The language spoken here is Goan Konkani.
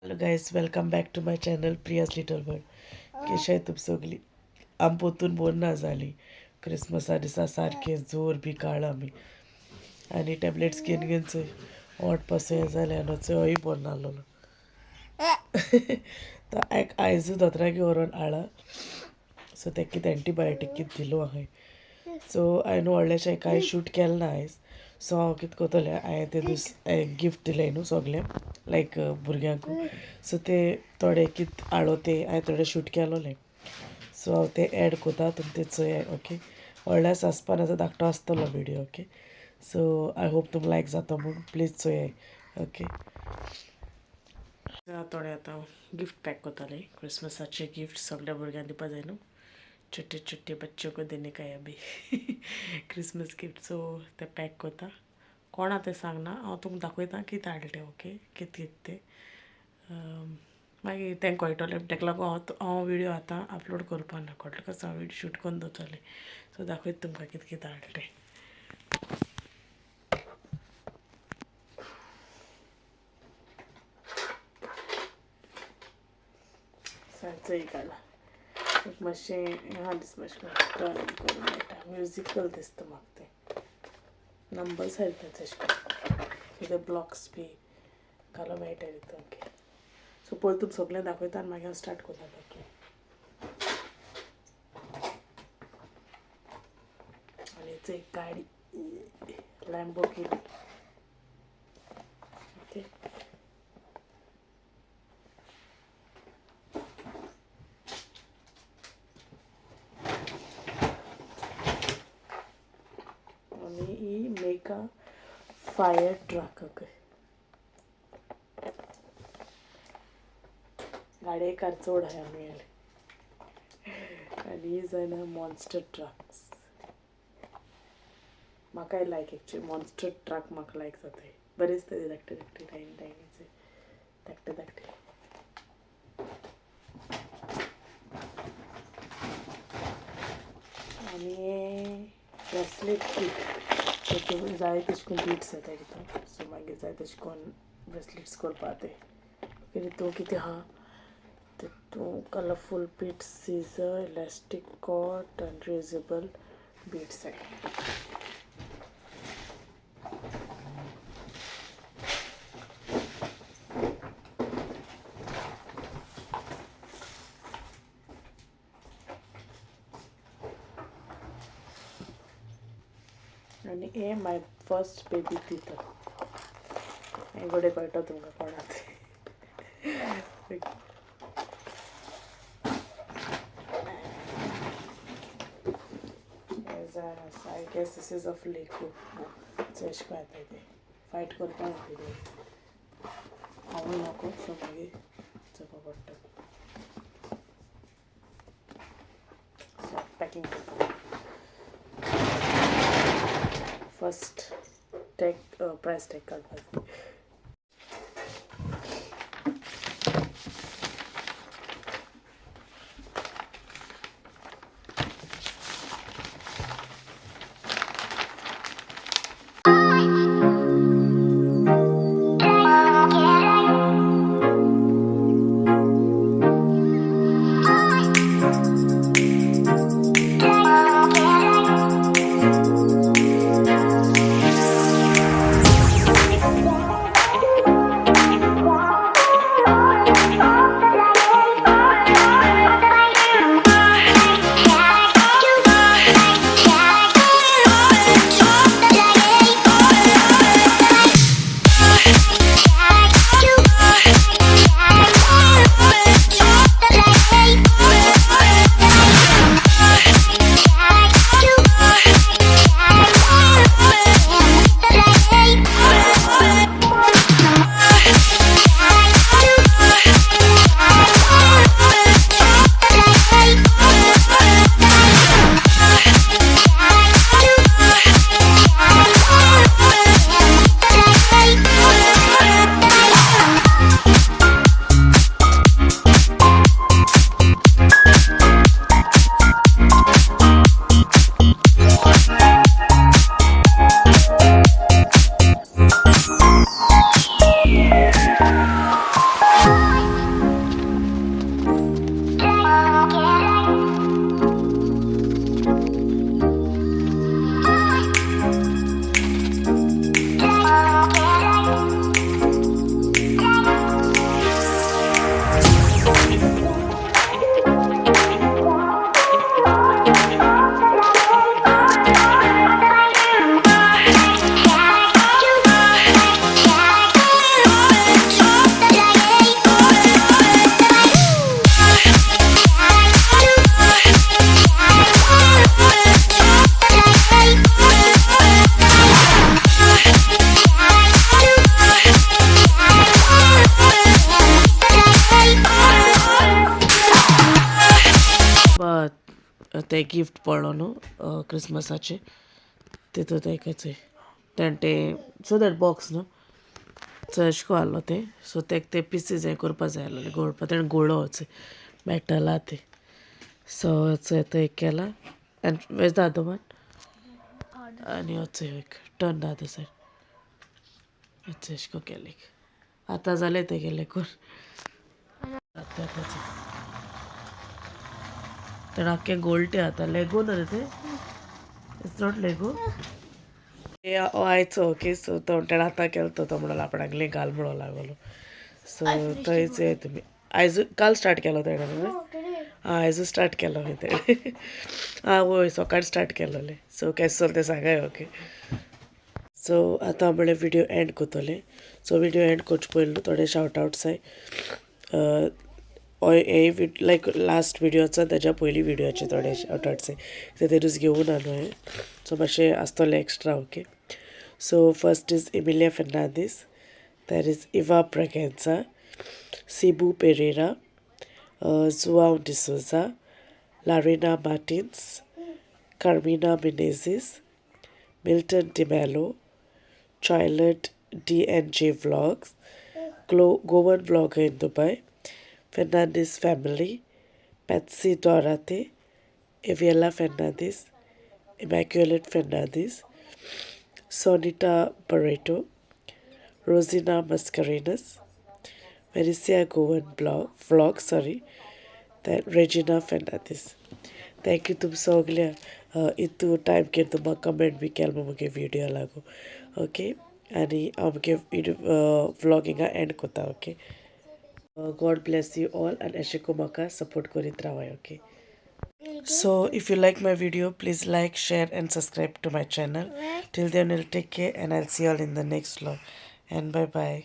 Hello guys, welcome back to my channel Priya's little world. केशाय तुम सगळी? आम पोतून बोर ना जाली. क्रिसमसा दिसा सारकें जोर बी काडला आमी आनी टॅबलेट्स घेवन घेवन चोय ओट पासून हें जालें आनी चोय बोर नासलेलो. तो एक आयजू दोतोरागे व्हरोन हाडला. सो तेका कितें एंटीबायोटीक कितें दिलो आहाय. सो हांवें न्हू व्हडलेशें कांय शूट केलें ना आयज. सो हांव कितें करतलें, हांवें ते दीस गिफ्ट दिलें न्हू सगळें लायक भुरग्यांक. सो ते थोडे कितें हाडलो ते हांवें थोडे शूट केलोलें. सो हांव ते एड करता, तुमी ते चोयाय. ओके, व्हडल्या आसपान आसा, धाकटो आसतलो video. Okay, so I hope तुमकां लायक जाता म्हूण प्लीज चोयाय. ओके, थोडे आतां गिफ्ट पॅक करताले. क्रिसमसाचे गिफ्ट सगळ्या भुरग्यांक दिवपा जाय न्हू. छोटे छोटे बच्चों को देने का है अभी क्रिसमस गिफ्ट. सो ते पॅक करता. कोणा तें सांगना, हांव तुमकां दाखयता कितें हाडलें तें. ओके, कितें कितें तें मागीर तें कळटलें. तेका लागून हांव विडियो आतां अपलोड करपा ना, कळटलें कसो हांव विडियो शूट करून दवरतलें. सो दाखयता तुमकां कितें कितें हाडलें तें. चोय काडला एक मातशें आहा दिसता, मातशें टर्न करूं मेळटा, म्युजिकल दिसता म्हाका. तें नंबर्स येता तशें करून कितें ब्लॉक्स बी घालो मेळटा तितून. ओके, सो पयलीं तुमकां सगळें दाखयता आनी मागीर हांव स्टार्ट करता पॅकिंग. आनी एक गाडी लॅम्बोगिनी. ओके, आनी ही मेका फायर ट्रक. ओके, गाडयेकार चड आहाय आमगेले. आनी ही जायना मॉन्स्टर ट्रक्स. म्हाकाय लायक एक्चुली मॉन्स्टर ट्रक म्हाका लायक जाताय. बरें दिसता ते धाकटे धाकटे टायनी टायनीचे धाकटे धाकटे. आनी ब्रेसलेट किट, तितून जाय तशें करून बीट्स येता तितून. सो मागीर जाय तशें करून ब्रेसलेट्स करपा ते. तितून कितें आहा तितून colourful beads, scissor, elastic cord and reusable beads आहाय. आनी हे my first baby तितू. हें घोडे कळटा तुमकां कोणा तें. I guess this is of Lego. अशें करून येता तें फायट करपाक येता तें. हांवूय नको, सो मागीर चोवपा पडटा. सो पॅकिंग करता. फर्स्ट टॅग, प्रायस टॅग काडपाक. ते गिफ्ट पडलो न्हू क्रिसमसाचे तितू तेकाच तेणें तें सो that box न्हू सो अशें करून आहलो तें. सो तेका ते पिसीस हें करपा जाय आसलेले गोळपा, तेणें गोळोच मेटला ते. सो तो एक केला आनी वेज the other one आनी वच एक टर्न the other side. अशें करून केलें, आतां जालें तें गेलें करून. आतां तेणें आख्खें गोल्टे आतां लेगो न्हू रे तें, it's not Lego. आयचो ओके. सो तो तेणें आतां केलो तो म्हणलो आपणाक घाल म्हणून लागलो. सो थंयच तुमी आयज काल स्टार्ट केलो तेणें. आं, आयजू स्टार्ट केलो तेणें. आं वय, सकाळी स्टार्ट केलोलें. सो केसो चल तें सांगाय. ओके, सो आतां म्हळ्यार विडियो एंड करतलें. सो विडियो एंड करचे पयलीं थोडे शावट आवट्स आहाय. हे लायक लास्ट विडियोचो तेज्या पयलीं विडियोचे थोडे शावट आवट्स आहाय, ते तेतूच घेवन न्हू हांवें. सो मातशें आसतलें extra. Okay, so first is Emilia Fernandes, there is Eva Braganza, Sibu Pereira, Joao D'Souza, Larina Martins, Carmina Menezes, Milton D'Mello, Charlotte D&J Vlogs, Goan Vlogger in Dubai, Fernandez Family, Patsy Dorate, Aviela Fernandez, Immaculate Fernandez, Sonita Barreto, Rosina Mascarenas, Vericia Goan Vlog, sorry, then Regina Fernandez. Thank you तुम सगल्या इतू टायम केन्ना तुमकां कमेंट बी केलो मुगे विडियो लागू. ओके, आनी हांव मुगे व्लॉग हिंगा एंड करता. Okay, God bless you all आनी अशें करून म्हाका सपोर्ट करीत रावाय. Okay, so if you like my video, please like, share and subscribe to my channel. Till then, we'll take care and I'll see you all in the next vlog. And bye bye.